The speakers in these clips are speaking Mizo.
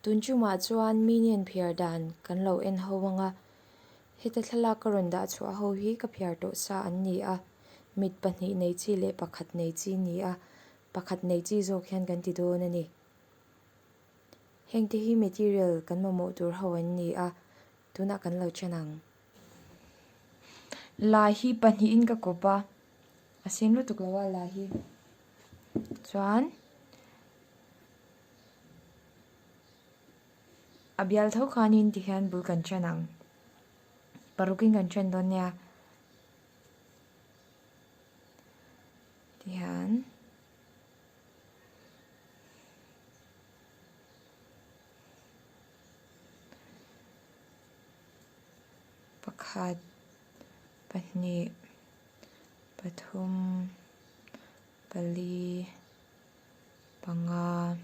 Tun chungah chuan minion phiar dan kan lo en ho ang a, heta thlalak ka rawn dah chhuah ho hi ka phiar tawh sa an ni a, mit pahnih nei chi leh pakhat nei chi ni a, pakhat nei chi zawk hian kan ti dawn a ni. Hengte hi material kan mamawh tur ho an ni a, tunah kan lo chen ang. La hi pahnihin ka kawp a, a sen lutuk lo a la hi chuan a bial tho khanin tihian bul kan chen ang parukin kan chen dawn nia tihian. Pakhat pahnih pathum pali panga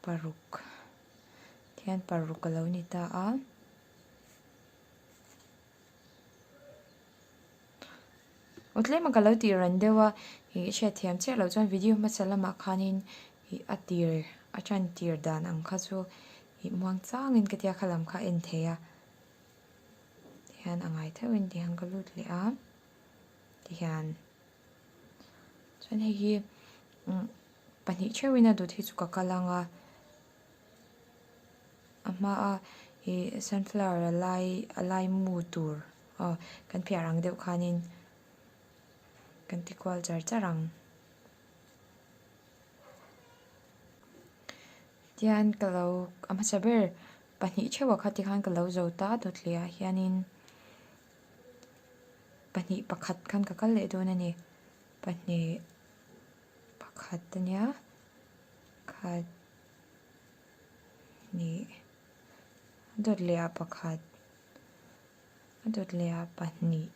paruk tihian paruk a lo ni ta a. Aw tlem a ka lo tih ran deuh a ih hriatthiam chiah loh chuan video hmasa lamah khanin ih a tir a tan tir dan ang kha chu ih muang changin ka tia kha lam kha a en thei a tihian a ngai theuhin tihian ka lut leh a tihian chuan hei hi umm pahnih theuhin a dawt hi chu ka kal ang a. A hmaa ih sunflower a lai a lai mu tur aw kan phiar ang deuh khanin kan ti kual char char ang. Tihian ka lo a hmasa ber pahnih theuh ah kha tikhan ka lo zo ta dawt leh ah hianin pahnih pakhat khan ka kal leh dawn a ni pahnih pakhat ania khat. Hnih a dawt leh ah pakhat a dawt leh ah pahnih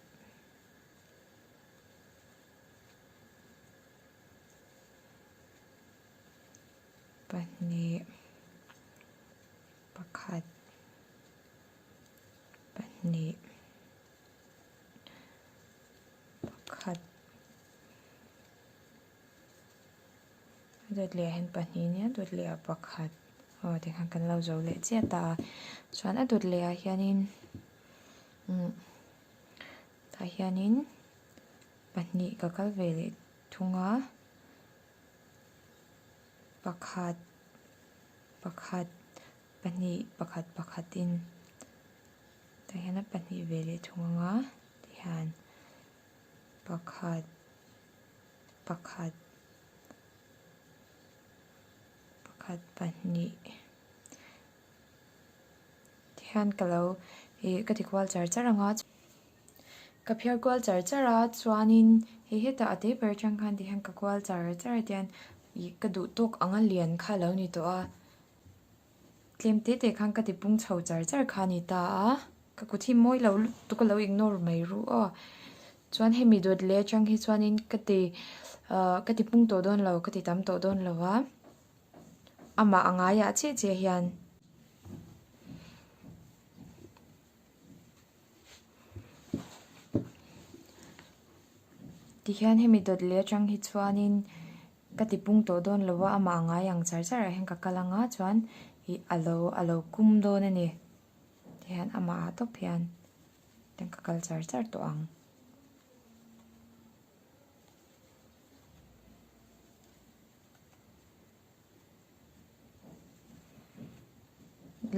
pahnih pakhat pahnih pakhat. A dawt leh ah hian pahnih nia dawt leh ah pakhat aw tikhan kan lo zo leh chiah ta a chuan a dawt leh ah hianin umm tah hianin pahnih ka kal ve leh thung a pakhat pakhat pahnih pakhat pakhatin tah hian a pahnih ve leh thung ang a tihian pakhat. Pakhat pakhat pahnih tihian ka lo ih ka ti kual char char ang a ka phiar kual char char a chuanin hei hetah a te ber atang khan tihian ka kual char char a tihian ih ka duh tawk anga lian kha a lo ni tawh a. Tlem te te khan ka ti pung chho char char kha a ni ta a, ka kut hi mawi lo lutuk a lo ignore mai ru aw. Chuan hemi dawt leh atang hi chuanin ka ti ahh ka ti pung tawh dawn lo, ka ti tam tawh dawn lo a, amah a ngaiah chiah chiah hian. Tihian hemi dawt leh atang hi chuanin ka ti pung tawh dawn lo a, amah ngai ang char char ah hian ka kal ang a chuan ih a lo a lo kum dawn a ni tihian amah ah tawp hian ka kal char char tawh ang.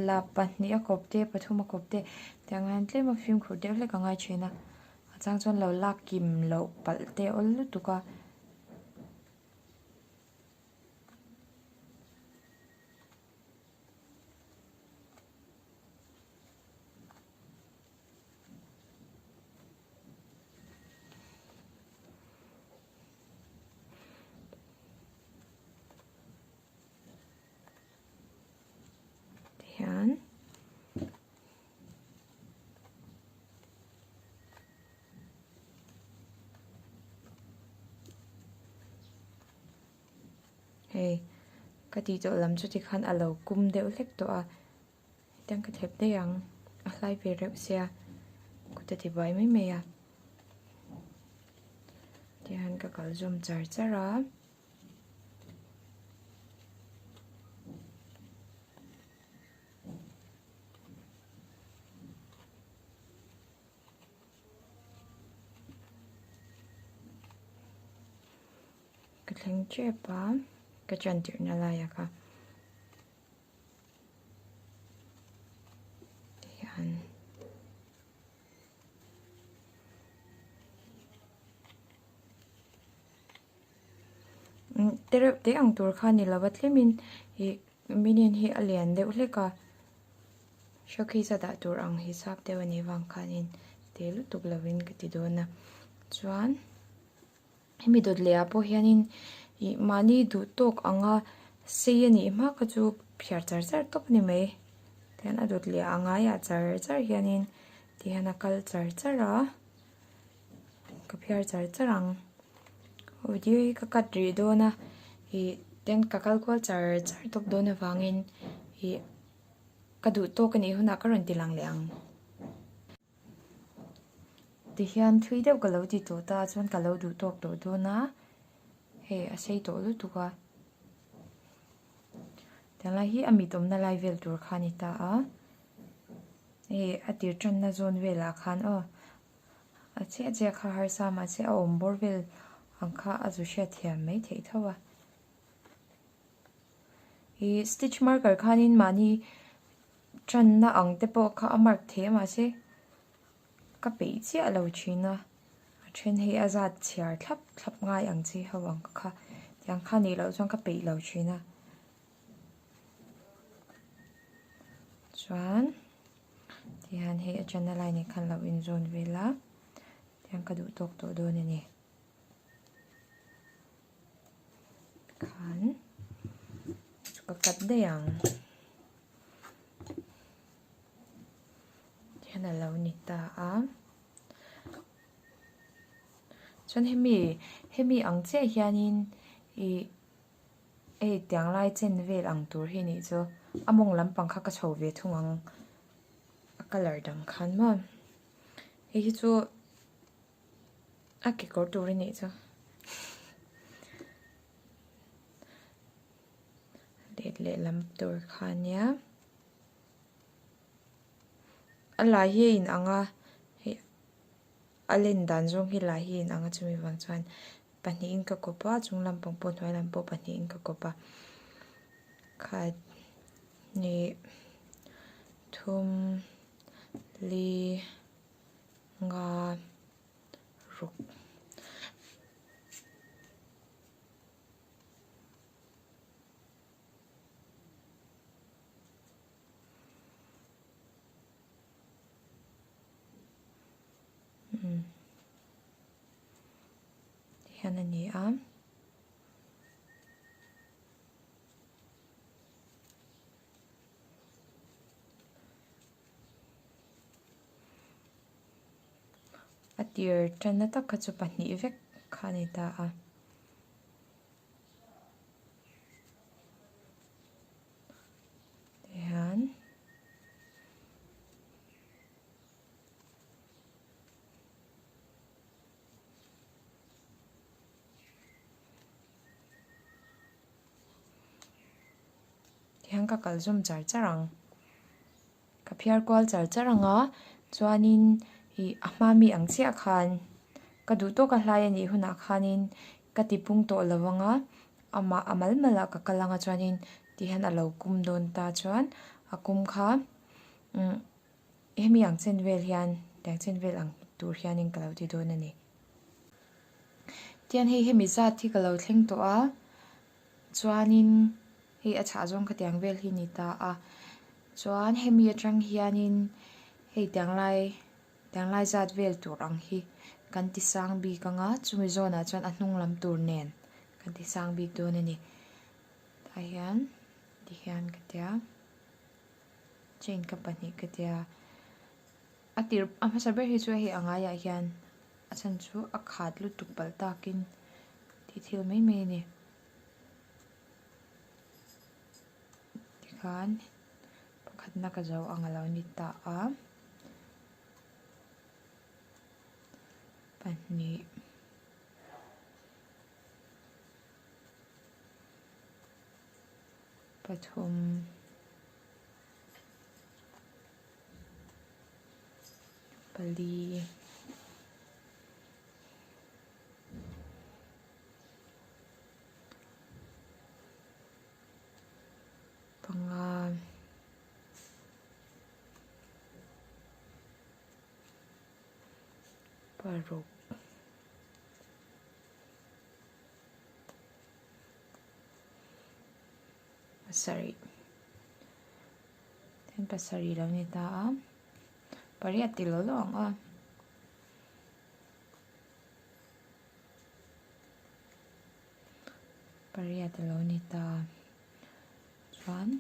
La pahnih a kawp te pathum a kawp te tiang hian tlem a fimkhur deuh hlek a ngai thin a a chang chuan lo lak kim loh palh te a awl lutuk a. Tihian hei ka tih tawh lam chu tikhan a lo kum deuh hlek tawh a hetiang ka thlep daih ang a hlai ve reuh sia kut a ti buai mai mai a tihian ka kal zawm char char a. Ka thleng tep a, ka ṭan tirhna laiah kha tihian tereuh te ang tur kha ni lova tlemin ih minion hi a lian deuh hlek a showcase a dah tur ang hisap deuh a nih vang khanin te lutuk lovin ka ti dawn a chuan. Hemi dawt leh ah pawh hianin ih mahni duh tawk anga sei a nih hma kha chu phiar char char tawp a ni mai. Tihian a dawt leh a ngaiah char char hianin tihian a kal char char a, ka phiar char char ang. Video hi ka cut rih dawn a ih tihian ka kal kual char char tawp dawn avangin ih ka duh tawk a nih hunah ka rawn ti lang leh ang. Tihian thui deuh ka lo ti tawh ta chuan ka lo duh tawk tawh dawn a, hei a sei tawh lutuk a. Tiang lai hi a mit awmna lai vel tur kha a ni ta a, hei a tir tanna zawn velah khan aw a chiah chiah kha harsa mahse a awm bawr vel ang kha a zu hriat thiam mai theih tho a. Ih stitch marker khanin mahni Tanna ang te pawh kha a mark thei a mahse ka peih chiah lo thin a, a then hei a zat chhiar thlap thlap ngai ang chi ho ang kha tiang kha nih loh chuan ka peih lo thin a. Chuan tihian hei a tanna lai nen khan lo inzawn vel a tiang ka duh tawk tawh dawn a ni. Khan chu ka cut daih ang. Hian a lo ni ta a. Chuan hemi hemi ang chiah hianin ih hei tiang lai chen vel ang tur hi nih chu a mawng lampang kha ka chho ve thung ang a colour dang khan maw hei hi chu. A kekawr tur a nih chu. Let lehlam tur kha a nia. A lai hi a inang a, hei a len dan zawng hi lai hi a inang a chumi vang chuan pahnihin ka kawp a, chung lampang pawh hnuai lam pawh pahnihin ka kawp a. Khat hnih thum li. Nga ruk. Hian a ni a. A tir tanna tak kha chu pahnih vek kha a ni ta a. Tihian Tihian ka kal zawm char char ang. Ka phiar kual char char ang a, chuanin ih a hma mi ang chiah khan ka duh tawk a hlai a nih hunah khanin ka ti pung tawh lo ang a, amah a mal malah ka kal ang a chuanin tihian a lo kum dawn ta chuan a kum kha umm hemi ang chen vel hian tiang chen vel ang tur hianin ka lo ti dawn a ni. Tihian hei hemi zat hi ka lo thleng tawh a. Chuanin hei a chhah zawng khatiang vel hi ni ta a, chuan hemi atang hianin hei tiang lai tiang lai zat vel tur ang hi kan ti sang bik ang a, chumi zawnah chuan a hnung lam tur nen kan ti sang bik dawn a ni. Tah hian tihian ka tia chain ka pahnih ka tia a tir a hmasa ber hi chu hei a ngaiah hian a chhan chu a khat lutuk palh takin tih thil mai mai a ni. Tikhan pakhatna ka zo ang a lo ni ta a, pahnih. Pathum. Pali. Panga. Paruk. Pasarih. Then pasarih lo ni ta a. Pariat ti lo lo ang a. Pariat a lo ni ta. Chuan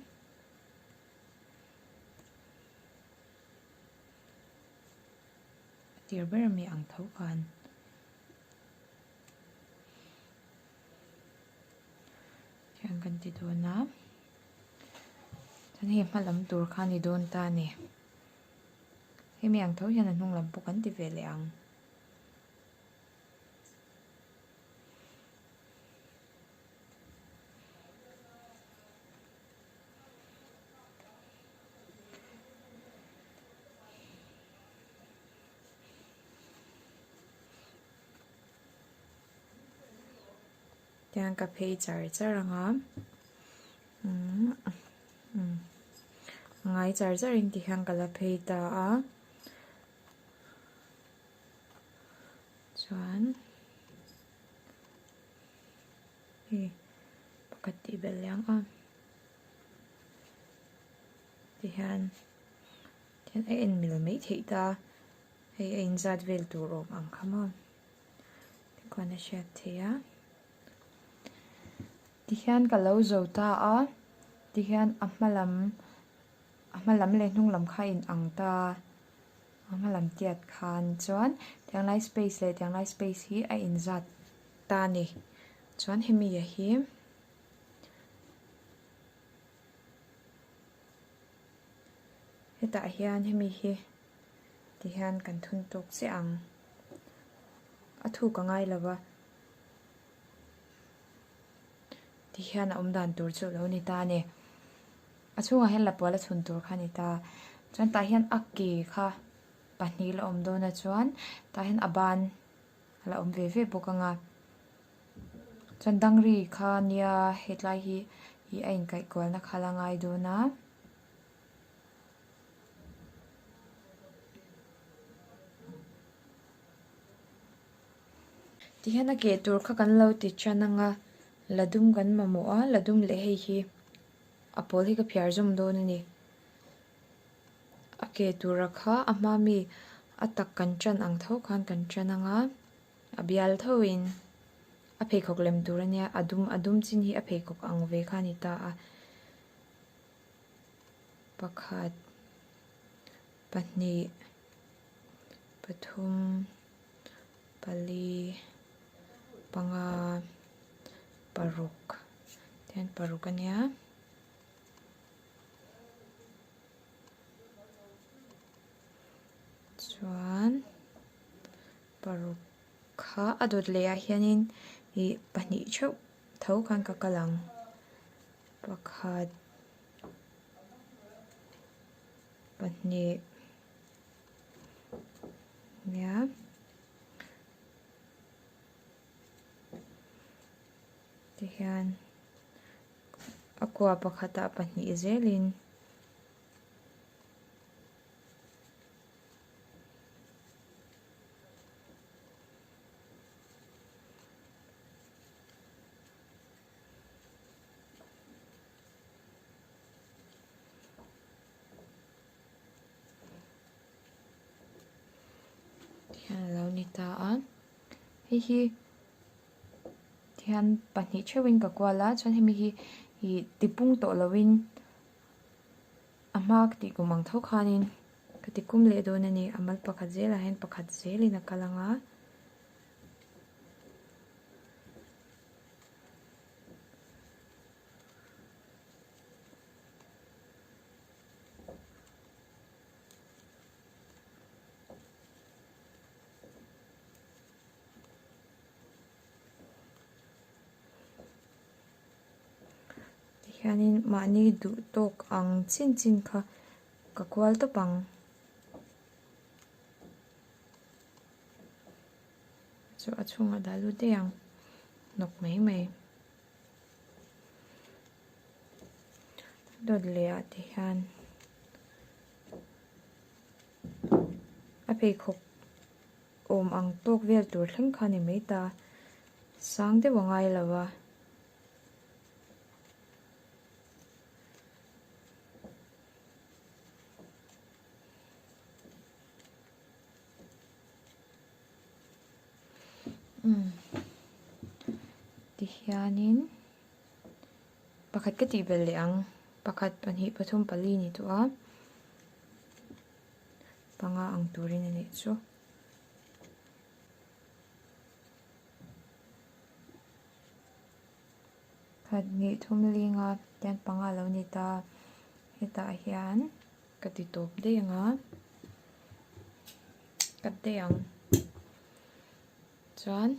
a tir ber ami ang tho khan hian kan ti dawn a chuan hei hma lam tur kha a ni dawn ta a ni hemi ang tho hian a hnung lam pawh kan ti ve leh ang. Tiang ka phei char char ang a umm umm ngai char char in tihian ka la phei ta a. Chuan hei pakhat tih belh leh ang a tihian tihian a en mil mai theih ta hei a inzat vel tur awm ang kha maw tikhuan a hriat theih a tihian ka lo zo ta a tihian a hma lam a hma lam leh hnung lam kha a inang ta. A hma lam tiat khan chuan tiang lai space leh tiang lai space hi a inzat ta a ni. Chuan hemi a hi hetah hian hemi hi tihian kan thun tawk chiah ang. A thuk a ngai lo va tihian a awm dan tur chu a lo ni ta a ni. A chhungah hian lapual a chhun tur kha a ni ta. Chuan tah hian a ke kha pahnih la awm dawn a chuan tah hian a ban a la awm ve ve bawk ang a. Chuan dangri kha nia hetlai hi ih a inkaih kualna kha la ngai dawn a. Tihian a ke tur kha kan lo ti tan ang a, la dum kan mamawh a, la dum leh hei hi. A pawl hi ka phiar zawm dawn a ni. A ke tura kha a hma mi a tak kan tan ang tho khan kan tan ang a, a bial thoin a pheikhawk lem tur a nia, a dum a dum chin hi a pheikhawk ang ve kha a ni ta a. Pakhat, pahnih, pathum, pali, panga, paruk. Tihian paruk a nia. Chuan paruk kha a dawt leh ah hianin ih pahnih theuh tho khan ka kal ang. Pakhat pahnih nia. Tihian a kua pakhatah pahnih zelin Tihian a lo ni ta a hei hi tihian pahnih theuhin ka kual a chuan hemi hi ih tipung tawh lovin a hma ka tih kum ang tho khanin ka ti kum leh dawn a ni a mal pakhat zelah hian pakhat zelin a kal ang a. Tihianin mahni duh tawk ang chin chin kha ka kual tawp ang. Chu a chhungah dah lut daih ang hnawk mai mai. Dawt leh ah te hian a pheikhawk awm ang tawk vel tur thleng kha a ni mai ta sang deuh a ngai lo a. Umm tihianin pakhat ka tih belh leh ang pakhat pahnih pathum pali ni tawh a panga ang turin a nih chu. Khat hnih thum linga tian panga a lo ni ta hetah hian ka ti tawp daih ang a cut daih ang chuan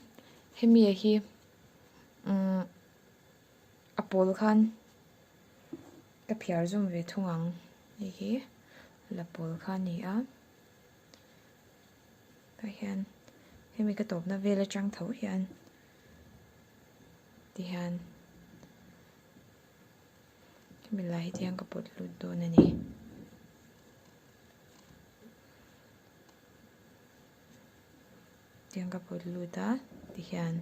hemi ah hi umm a pawl khan ka phiar zawm ve thung ang hei hi la pawl kha a ni a tah hian hemi ka tawpna vel atang tho hian. Tihian hemi lai hi tihian ka pawt lut dawn a ni. Tihian ka pawt lut a tihian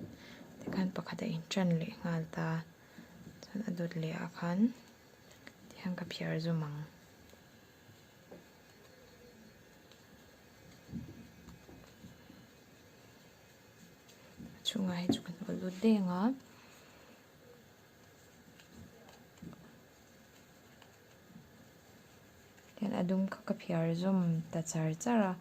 tikhan pakhat a intan leh nghal ta chuan a dawt leh ah khan tihian ka phiar zawm ang. A chhungah hi chu ka hnawh lut daih ang a tian a dum kha ka phiar zawm ta char char a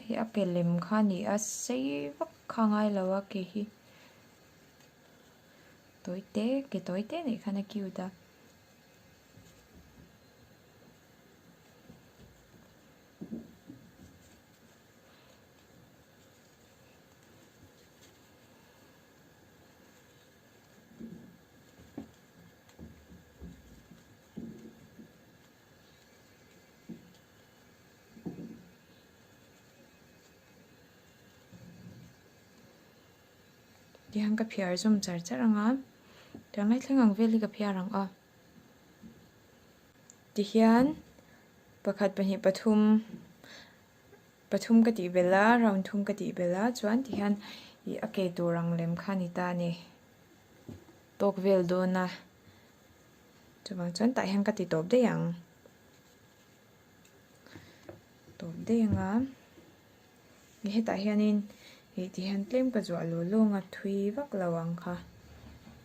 hei a ke lem kha a ni a sei vak kha a ngai lo a ke hi tawi te ke tawi te anih khan a cute a. Tihian ka phiar zawm char char ang a tiang lai thleng ang vel hi ka phiar ang a. Tihian pakhat pahnih pathum pathum ka tih belh a round thum ka tih belh a chuan tihian ih a ke tur ang lem kha a ni ta a ni tawk vel dawn a chuvang chuan tah hian ka ti tawp daih ang tawp daih ang a hetah hianin ih tihian tlem ka zuah lawng lawng a thui vak lo ang kha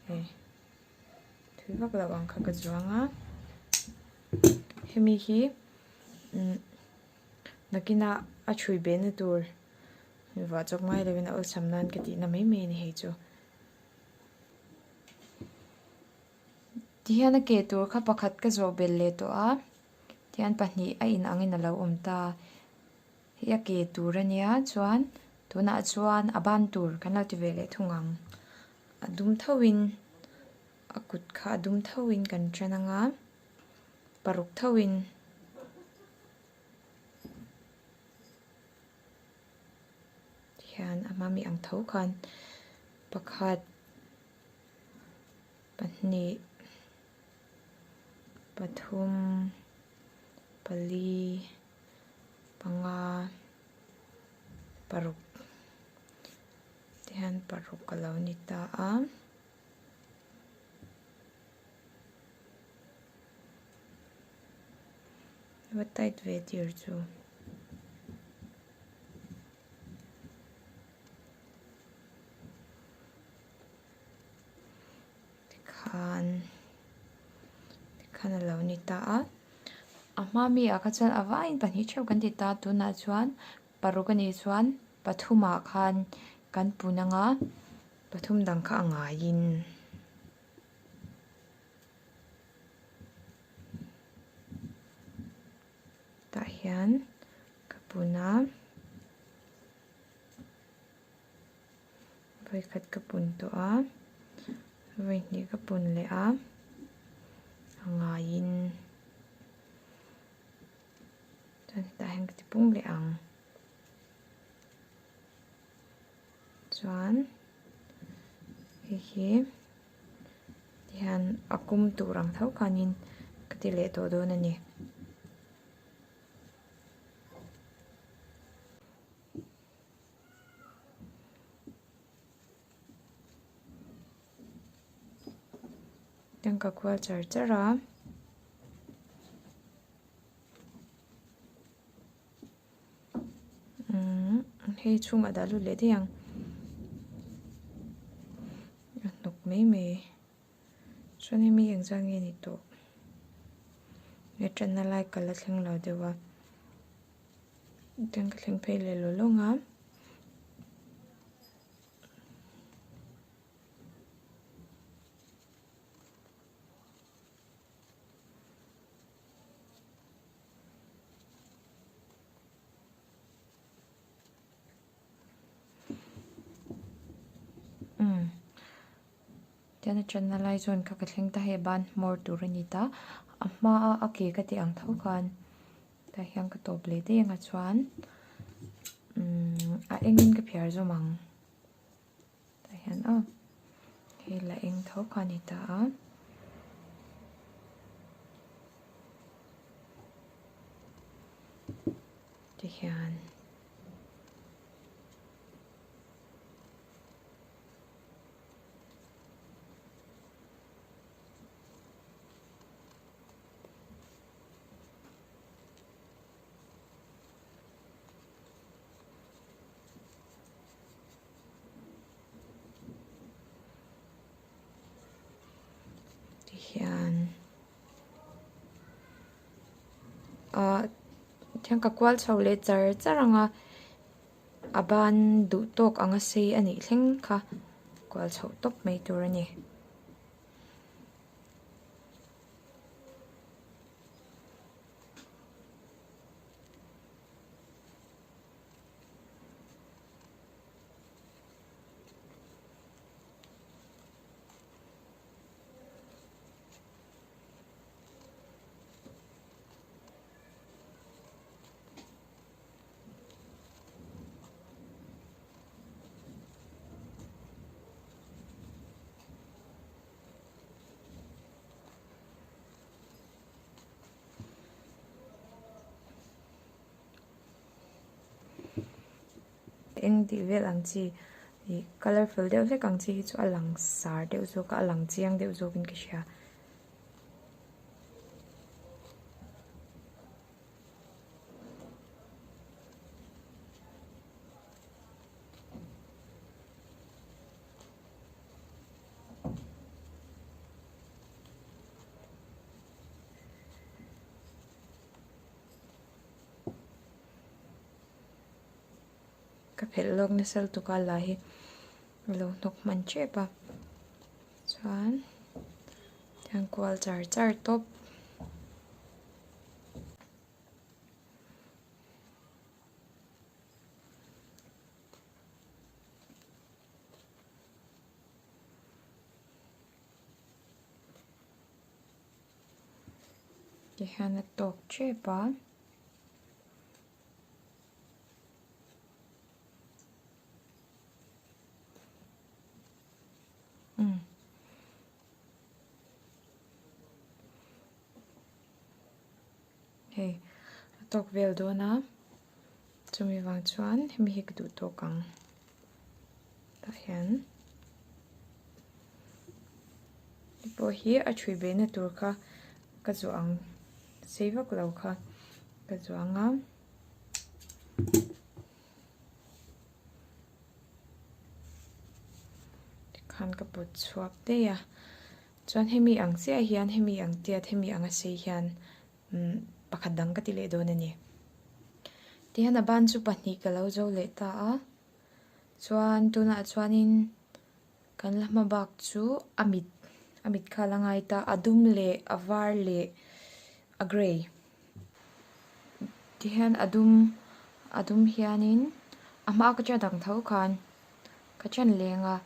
hei. Thui vak loh ang kha ka zuang a hemi hi umm nakinah a chhui behna tur vah chawp ngai lovin a awlsam nan ka tihna mai mai a ni hei chu. Tihian a ke tur kha pakhat ka zawh belh leh tawh a tihian pahnih a inangin a lo awm ta. Hei a ke tur a nia chuan tunah chuan a ban tur kan lo ti ve leh thung ang. A dum thoin a kut kha a dum thoin kan tan ang a paruk thoin hian a hma mi ang tho khan pakhat pahnih pathum pali panga paruk tihian paruk a lo ni ta a. Va tight ve tir chu. Tikhan tikhan a lo ni ta a a hma mi ah kha chuan a vaiin pahnih theuh kan ti ta tunah chuan paruk a nih chuan pathumah khan kan pun ang a pathum dang kha a ngaiin tah hian ka pun a. Vawikhat ka pun tawh a, vawihnih ka pun leh a, a ngaiin chuan hetah hian ka ti pung leh ang. Chuan. Hei hi tihian a kum tur ang tho khanin ka ti leh tawh dawn a ni. Tangka kual char char a. Umm hei chhungah dah lut leh daih ang a hnawk mai mai chuan hemi engzah nge ni tawh nge tanna lai ka la thleng lo deuh a tangka thleng phei leh law lawng a. Umm tian a tanna lai chuan kha ka thleng ta hei ban hmawr tur a ni ta a hma a a ke ka tih ang tho khan tah hian ka tawp leh daih ang a chuan umm a engin ka phiar zawm ang. Tah hian aw hei la eng tho kha a ni ta a. Tihian Tihian ah tihian ka kual chho leh char char ang a a ban duh tawk anga sei a nih thleng kha kual chhoh tawp mai tur a ni. Eng tih vel ang chi ih colourful deuh hlek ang chi hi chu a lang sar deuh zawk a a lang chiang deuh zawkin ka hria. Ka phelh lawk nasa lutuk a la hi a lo hnawk hman tep a chuan tiang kual char char tawp. Tihian a tawk tep a. Umm. Hei a tawk vel dawn a chumi vang chuan hemi hi ka duh tawk ang tah hian hei pawh hi a thui behna tur kha ka zuah ang sei vak lo kha ka zuah ang a. Tikhan ka pawt chhuak daih a chuan hemi ang chiah hian hemi ang tiat hemi anga sei hian umm pakhat dang ka ti leh dawn a ni. Tihian a ban chu pahnih ka lo zo leh ta a chuan tunah chuanin kan la hma bak chu a mit a mit kha a la ngai ta a dum leh a var leh a grey. Tihian a dum a dum hianin a hma ka chan ang tho khan ka chan leng a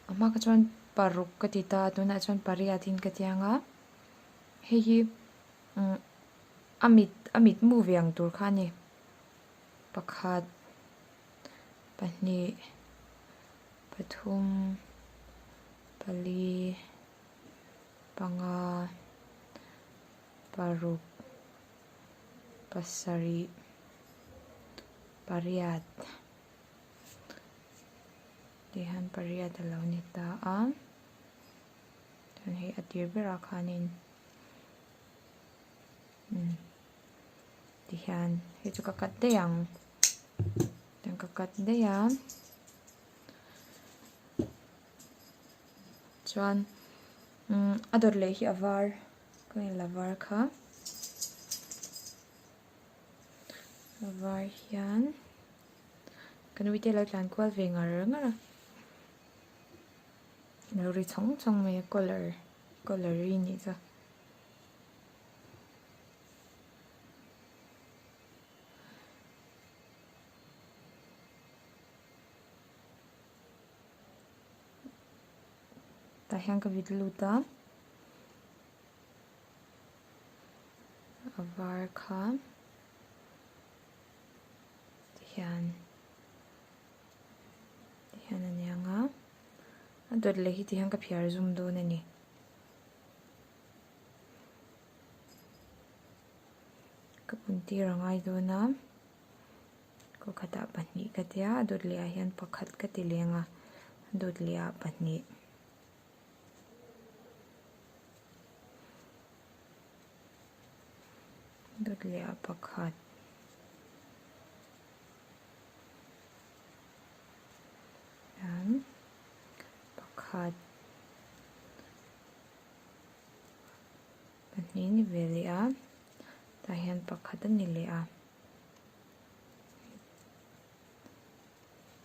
a hma kha chuan paruk ka ti ta tunah chuan pariat in ka ti ang a hei hi umm a mit a mit mu ve ang tur kha a ni pakhat pahnih pathum. Pali panga paruk pasarih pariat tih hian pariat a lo ni ta a chuan hei a tir berah khanin umm ti hian hei chu ka cut daih ang tiang ka cut daih a. Chuan umm a dawt leh hi a var ka en la var kha a var hian ka nui te a lo tlan kual ve ngar ngar a a lo ri chhawng chhawng mai a collar collar ri a nih chu. Tah hian ka vit lut a a var kha tihian tihian a ni ang a a dawt leh hi tihian ka phiar zum dawn a ni. Ka pun tir a ngai dawn a. Kaw khatah pahnih ka tia a dawt leh ah hian pakhat ka ti leng a a dawt leh ah pahnih. Dawt leh ah pakhat. Hian pakhat. Pahnih ni ve leh a tah hian pakhat a ni leh a.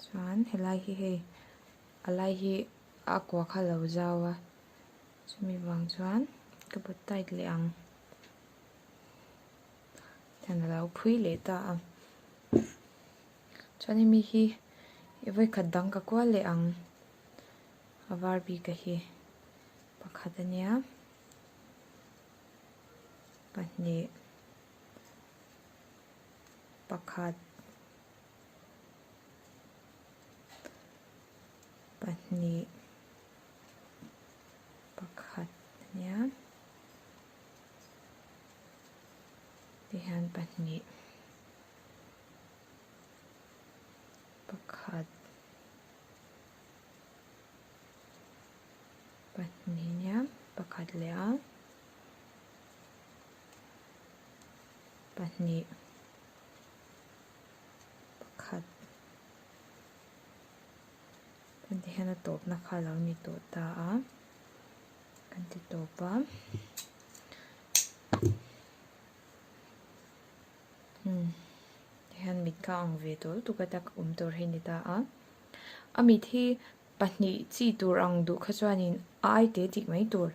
Chuan helai hi hei a lai hi a kua kha a lo zau a chumi vang chuan ka pawt tight leh ang hian a lo phui leh ta a chuan hemi hi vawikhat dang ka kual leh ang a var bik a hi pakhat a nia pahnih. Pakhat pahnih pakhat a nia tihian pahnih pakhat pahnih a nia pakhat leh a. Pahnih pakhat kan ti hian a tawpna kha a lo ni tawh ta a kan ti tawp a umm tihian mit kha a ang ve tawh lutuk a tak awm tur hi a ni ta a a mit hi pahnih chi tur ang duh kha chuanin a ai te tih mai tur.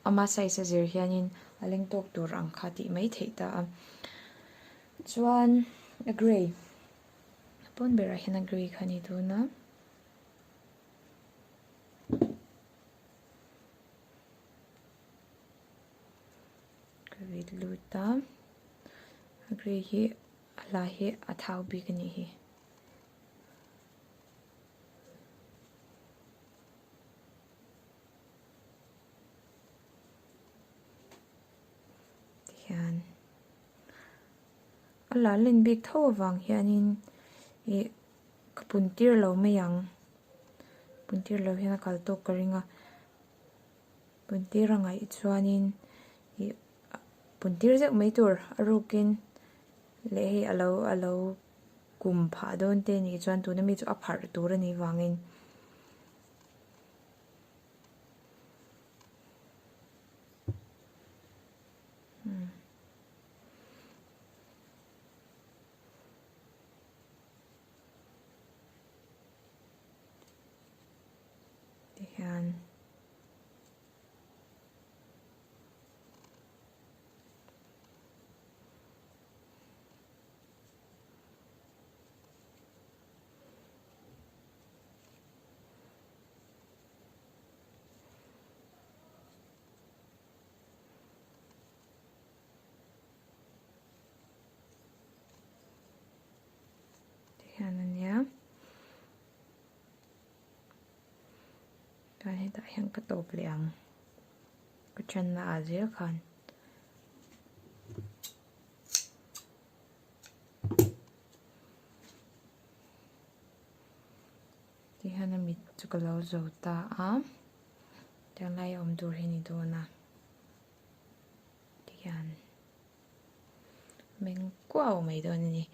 Ama size a zir hianin a leng tawk tur ang kha tih mai theih ta a. Chuan a grey a pawn berah hian a grey kha a ni dawn a. Ka rit lut a, a grey hi a la hi a thau bik a nih hi. Tihian a la len bik tho avang hianin ih ka pun tir lo mai ang pun tir lo hian a kal tawk ka ring a pun tir a ngaih chuanin ih pun tir zeuh mai tur a rukin leh hei alo alo. Kum phah dawn te nih chuan tuna mi chu a pharh tur a nih vangin tihian. Tihian a nia. Hetah hian ka tawp leh ang ka channa ah zel khan. Tihian a mit chu ka lo zo ta a tiang lai a awm tur hi a ni dawn a tihian meng kuau mai dawn a ni.